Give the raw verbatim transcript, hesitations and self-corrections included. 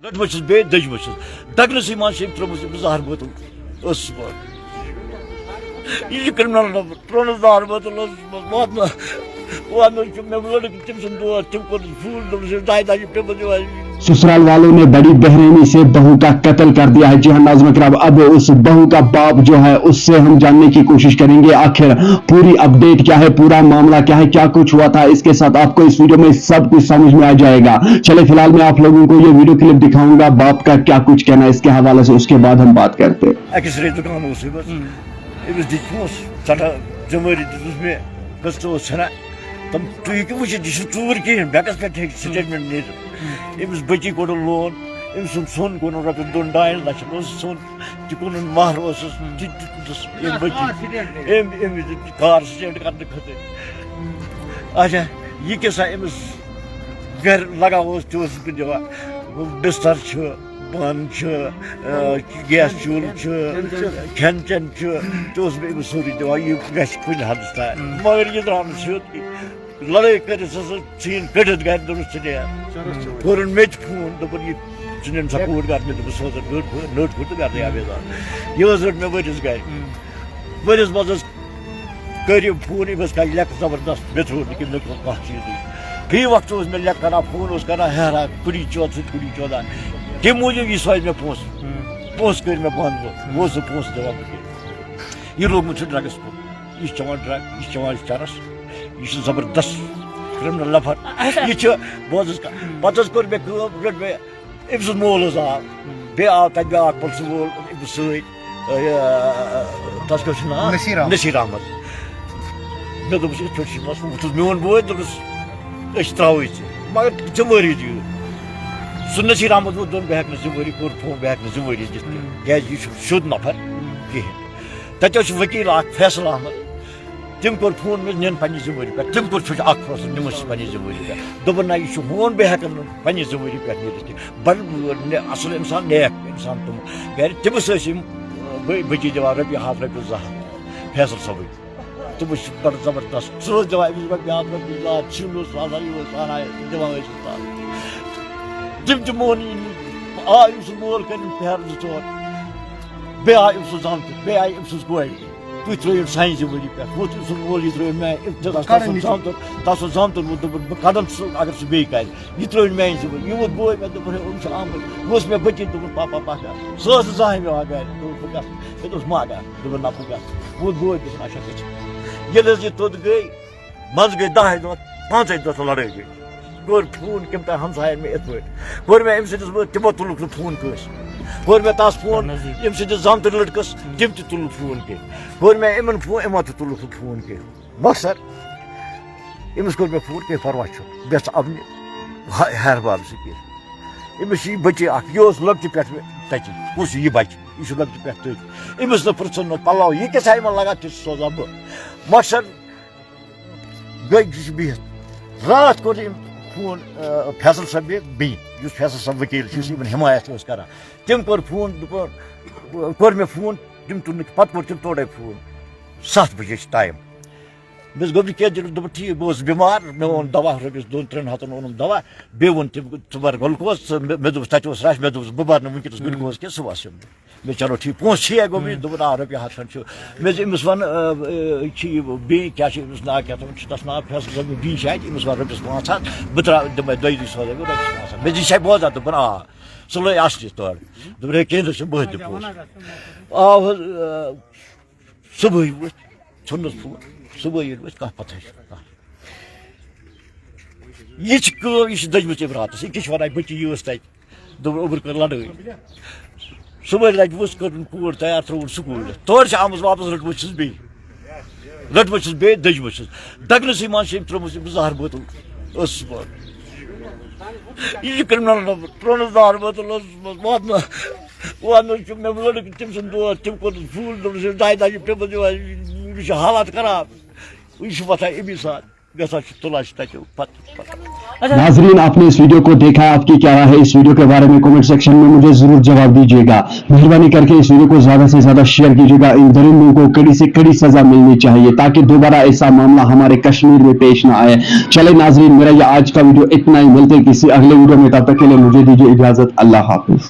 رٔٹمٕژ چھِس بیٚیہِ دٔجمٕژ چھِس۔ دَگنَسٕے منٛز چھِ أمۍ ترٛٲومٕژ أمِس زہر بٲتل۔ ٲسٕس بہٕ۔ یہِ چھُ criminal number، ترٛوونَس زہر بٲتل، ٲسٕس بہٕ۔ واتنہٕ، واتنہٕ چھُ مےٚ لٔڑکہٕ، تٔمۍ سُنٛد دوس، تٔمۍ کوٚر فون، دوٚپُس، "ہے، دَے دَے، یہِ پیوٚمُت یِوان۔" سسرال वालों ने बड़ी बेरहमी से बहू का कत्ल कर दिया है। जी हाँ नाज़ محتरم, अब उस बहू का बाप जो है, उससे हम जानने की कोशिश करेंगे आखिर पूरी अपडेट क्या है, पूरा मामला क्या है, क्या कुछ हुआ था इसके साथ। आपको इस वीडियो में सब कुछ समझ में आ जाएगा। चले, फिलहाल मैं आप लोगों को ये वीडियो क्लिप दिखाऊंगा, बाप का क्या कुछ कहना है इसके हवाले से, उसके बाद हम बात करते हैं। أکِس رٮ۪تھ دُکان اوسُے بس۔ أمِس دِتۍ پونٛسہٕ، ژَٹہٕ ذمہٕ وٲری دِژٕس مےٚ، کٔژ ژٕ اوس ژھٕنان۔ تِم، تُہۍ ہیٚکِو وٕچھِتھ، یہِ چھُنہٕ ژوٗر کِہیٖنۍ، بٮ۪نٛکَس پٮ۪ٹھ ہیٚکہِ statement نیٖرِتھ۔ أمِس بٔچی کوٚڑُن loan، أمۍ سُنٛد سۄن کوٚرُن رۄپیَس دۄن ڈاین لَچھَن اوس سۄن، تہِ کوٚرُن، مَہر اوسُس، تہِ دیُتُس أمۍ بٔچی، أمۍ، أمۍ دیُت کار accident کرنہٕ خٲطرٕ۔ اچھا، یہِ کیٛاہ سا أمِس گرِ لگاو اوس، تہِ اوسُس بہٕ دِوان۔ بستر چھُ، بانہٕ چھُ، آ، گیس چوٗلہٕ چھُ، کھٮ۪ن چٮ۪ن چھُ، تہِ اوسُس بہٕ أمِس سورُے دِوان۔ یہِ گژھِ کُنہِ حدس تام، مگر یہِ درٛاو نہٕ سیوٚد کِہیٖنۍ۔ لڑٲے کٔرِتھ ہسا ژھٕنِن کٔڑِتھ گرِ، دوٚپُس، "ژٕ نیر۔" کوٚرُن مےٚ تہِ فون، دوٚپُن، "یہِ ژٕ نِن سا کوٗر گرٕ؟" مےٚ دوٚپُس، "سوزَن نٔٹ، نٔٹ کوٚر تہٕ گرٕ آو بیٚیہِ زال۔" یہِ حظ رٔٹ مےٚ ؤرِس گرِ۔ ؤرِس منٛز حظ کٔر یہِ فون، أمِس کَرِ لیٚکھ زبردست، مےٚ ترٛوو نہٕ کِنہٕ مےٚ کوٚر کانٛہہ چیٖزٕے۔ فی وقتہٕ اوس مےٚ لیٚکھ کران، فون اوس کران، ہیران، کُنی چوتھ سۭتۍ، کُنی چوتھ۔ تَمہِ موٗجوٗب یہِ سوزِ مےٚ پونٛسہٕ۔ پونٛسہٕ کٔرۍ مےٚ بنٛد، بہٕ اوسُس نہٕ پونٛسہٕ دِوان بہٕ کینٛہہ۔ یہِ لوٚگمُت چھُ drugs کُن۔ یہِ چھُ چٮ۪وان drug، یہِ چھُ چٮ۪وان چرس۔ یہِ چھُ زبردست criminal نفر۔ یہِ چھُ، بوز حظ کتھ۔ پتہٕ حظ کوٚر مےٚ کٲم، رٔٹ مےٚ، أمۍ سُنٛد مول حظ آو۔ بیٚیہِ آو تتہِ بیٛاکھ پُلسہٕ وول، أمِس سۭتۍ، یہِ، تس کیٛاہ چھُ ناو؟ نصیر احمد۔ نصیر احمد۔ مےٚ دوٚپُس، "یِتھ پٲٹھۍ چھُ مسلہٕ، وُچھ حظ میون بوے"، دوٚپُس، "أسۍ ترٛاوو ژےٚ، مگر ذمہٕ وٲری دِیِو۔" سُہ نصیر احمد ووٚن، دوٚپُن، "بہٕ ہٮ۪کہٕ نہٕ ذمہٕ وٲری"، کوٚر فون، "بہٕ ہٮ۪کہٕ نہٕ ذمہٕ وٲری دِتھ کینٛہہ، کیٛازِ یہِ چھُنہٕ سیوٚد نفر کِہیٖنۍ۔" تَتہِ اوس وکیٖل اکھ فیصل احمد، تٔمۍ کوٚر فون، مےٚ نِن پننہِ ذمہٕ وٲری پٮ۪ٹھ۔ تٔمۍ کوٚر سُہ اکھ فٲصلہٕ، نِمُت سُہ پننہِ ذمہٕ وٲری پٮ۪ٹھ۔ دوٚپُن، "نہ، یہِ چھُ ہوٗن، بہٕ ہٮ۪کَن نہٕ پننہِ ذمہٕ وٲری پٮ۪ٹھ نیٖرِتھ کینٛہہ۔" بڑٕ نے-، اصل انسان، نیک انسان تِم۔ گرِ تٔمِس ٲسۍ یِم، بٔ-، بٔچی دِوان رۄپیہِ ہتھ، رۄپیہِ زٕ ہتھ، فیصل صٲبٕنۍ۔ تٔمِس چھِ بڑٕ زبردست۔ سُہ اوس دِوان أمِس رۄپیہِ ہتھ، رۄپیہِ زٕ ہتھ، سِیُن اوس آسان، یہِ اوس آسان، دِوان ٲسِس تَس۔ تٔمۍ تہِ مون یہِ نہٕ۔ آو أمۍ سُنٛد مول کٔرِن پھیرٕ زٕ ژور۔ بیٚیہِ آو أمۍ سُنٛد زامتٕر، بیٚیہِ آیہِ أمۍ سٕنٛز کورِ۔ تُہۍ ترٛٲیِو سانہِ ذمہٕ وٲری پٮ۪ٹھ۔ ہُتھ أمۍ سُنٛد مول، یہِ ترٛٲیِو مےٚ، أمۍ دیُت اَسہِ تَس سُنٛد زامتُر، تَس سُنٛد زامتُر ووٚن، دوٚپُن، "بہٕ کَڑَن سُہ، اگر سُہ بیٚیہِ کَرِ۔ یہِ ترٛٲیِن میٛانہِ ذمہٕ۔" یہِ ووت بوے مےٚ، دوٚپُن، "ہے، یِم چھِ آمٕتۍ۔" یہِ اوس مےٚ بٔچِتھ، دوٚپُن، "پاپا، پَکھ حظ۔" سُہ ٲس نہٕ زانٛہہ یِوان گَرِ۔ دوٚپُن، "بہٕ گژھٕ۔" مےٚ دوٚپُس، "ما گژھ۔" دوٚپُن، "نہ، بہٕ گژھٕ۔" ووت بوے، دوٚپُن، "اچھا، گٔژھِو۔" ییٚلہِ حظ یہِ توٚت گٔے، منٛزٕ گٔے دَہَے دۄہ، پانٛژَے دۄہ تہٕ لڑٲے گٔے۔ کوٚر فون کٔمۍ تام ہمساین مےٚ یِتھ پٲٹھۍ۔ کوٚر مےٚ أمۍ سٕنٛدِس بہٕ، تِمو تُلُکھ نہٕ فون کٲنٛسہِ۔ کوٚر مےٚ تَس فون، نزدیٖک۔ أمۍ سٕنٛدِس زامتٕرۍ لٔڑکَس، تٔمۍ تہِ تُلُکھ فون کینٛہہ۔ کوٚر مےٚ یِمَن فون، یِمو تہِ تُلُکھ نہٕ فون کینٛہہ۔ مۄخصر، أمِس کوٚر مےٚ فون، کینٛہہ پرواے چھُنہٕ، بہٕ گژھٕ اَمنہِ ہہ-، ہہرباب ذٔکیٖر۔ أمِس چھِ یہِ بٔچی اَکھ، یہِ اوس لۄکٹہِ پٮ۪ٹھ مےٚ تَتی۔ کُس چھُ یہِ بَچہِ؟ یہِ چھُ لۄکٹہِ پٮ۪ٹھ تٔتھۍ۔ أمِس نہٕ پرٛژھُن نہٕ پَلو، یہِ کیٛاہ سا یِمَن لگان، تہِ چھُ سوزان بہٕ۔ مۄخصر، گٔے یہِ چھِ بِہِتھ۔ راتھ کوٚر أمۍ فون، آ، فیصل صٲب بیٚیہِ، بیٚیہِ، یُس فیصل صٲب ؤکیٖل چھُ، یُس یِمَن حمایت اوس کران۔ تٔمۍ کوٚر فون، دوٚپُن، کوٚر مےٚ فون، تٔمۍ تُل نہٕ، پَتہٕ کوٚر تٔمۍ تورَے فون۔ ستھ بجے چھُ ٹایم۔ مےٚ دوٚپُس، "گوٚبرِ کیٛاہ دٔلیٖل؟" دوٚپُن، "ٹھیٖک، بہٕ اوسُس بٮ۪مار، مےٚ اوٚن دوا رۄپیَس دۄن ترٛٮ۪ن ہَتَن اوٚنُم دوا، بیٚیہِ ووٚن تٔمۍ، 'ژٕ بَر گلوکوز، ژٕ"، مےٚ، مےٚ دوٚپُس، "تَتہِ اوس رش"، مےٚ دوٚپُس، "بہٕ بَرٕ نہٕ وٕنکیٚنَس گلوکوز کینٛہہ، صُبحَس یِمہٕ بہٕ۔" مےٚ، "چلو ٹھیٖک، پونٛسہٕ چھِیا؟" گوٚو مےٚ، دوٚپُن، "آ، رۄپیہِ ہَتھ کھنٛڈ چھُ۔" مےٚ دوٚپ، "أمِس وَن، آ، آ، چھِ یہِ بیٚیہِ کیٛاہ چھِ أمِس ناو، کیٛاہ تھاوُن چھُ تَس ناو، فیصل صٲب، بیٚیہِ چھِ اَتہِ، أمِس وَن رۄپیَس پانٛژھ ہَتھ، بہٕ ترٛاوٕ، دِمَے دۄیہِ دُے سوزَے بہٕ رۄپیَس پانٛژھ ہَتھ۔" مےٚ دوٚپ، "یہِ چھا بوزان؟" دوٚپُن، "آ۔" سُہ لٔج اَصلی تورٕ۔ دوٚپُن، "ہے، کینٛہہ نہٕ چھُنہٕ، بہٕ دِمہٕ پونٛسہٕ۔" آو حظ، آ، صُبحٲے وۄتھ، ژھیوٚنُس فون۔ صُبحٲے ییٚلہِ وۄتھ، کانٛہہ پَتہٕ چھِ کانٛہہ۔ یہِ چھِ کٲم، یہِ چھِ دٔجمٕژ أمۍ راتَس۔ یہِ کیٛاہ چھِ وَنان، بٔچی یہِ ٲس تَتہِ۔ دوٚپُن، اوٚبُر کٔر لڑٲے۔ صُبحٲے لَگہِ وٕژھ، کٔرٕن کوٗر تیار، ترٛووُن سکوٗل۔ تورٕ چھِ آمٕژ واپَس، رٔٹمٕژ چھِس بیٚیہِ۔ رٔٹمٕژ چھِس بیٚیہِ، دٔجمٕژ چھِس۔ دَگنَسٕے منٛز چھِ أمۍ ترٛٲومٕژ أمِس زہر بٲتٕل۔ ٲسٕس بہٕ۔ یہِ چھُ criminal number، ترٛوونَس زہر بٲتٕل، ٲسٕس منٛز واتنہٕ۔ واتنہٕ چھُ مےٚ لٔڑکہٕ، تٔمۍ سُنٛد دوس، تٔمۍ کوٚر فون، دوٚپُس، "ہے، دَے دَے، یہِ پیوٚمُت یِوان، یہِ چھُ حالات خراب۔ یہِ چھُ وۄتھان اَمی ساتہٕ۔" گژھان چھُ تُلان چھِ تَتہِ پَتہٕ پَتہٕ۔ नाजरीन, आपने इस वीडियो को देखा, आपकी क्या राय है इस वीडियो के बारे में? कमेंट सेक्शन में मुझे जरूर जवाब दीजिएगा। मेहरबानी करके इस वीडियो को ज्यादा से ज्यादा शेयर कीजिएगा। इन दरिंदों को कड़ी से कड़ी सजा मिलनी चाहिए ताकि दोबारा ऐसा मामला हमारे कश्मीर में पेश ना आए। चले नाजरीन, मेरा ये आज का वीडियो इतना ही। मिलते हैं किसी अगले वीडियो में, तब तक के लिए मुझे दीजिए इजाजत। अल्लाह हाफिज।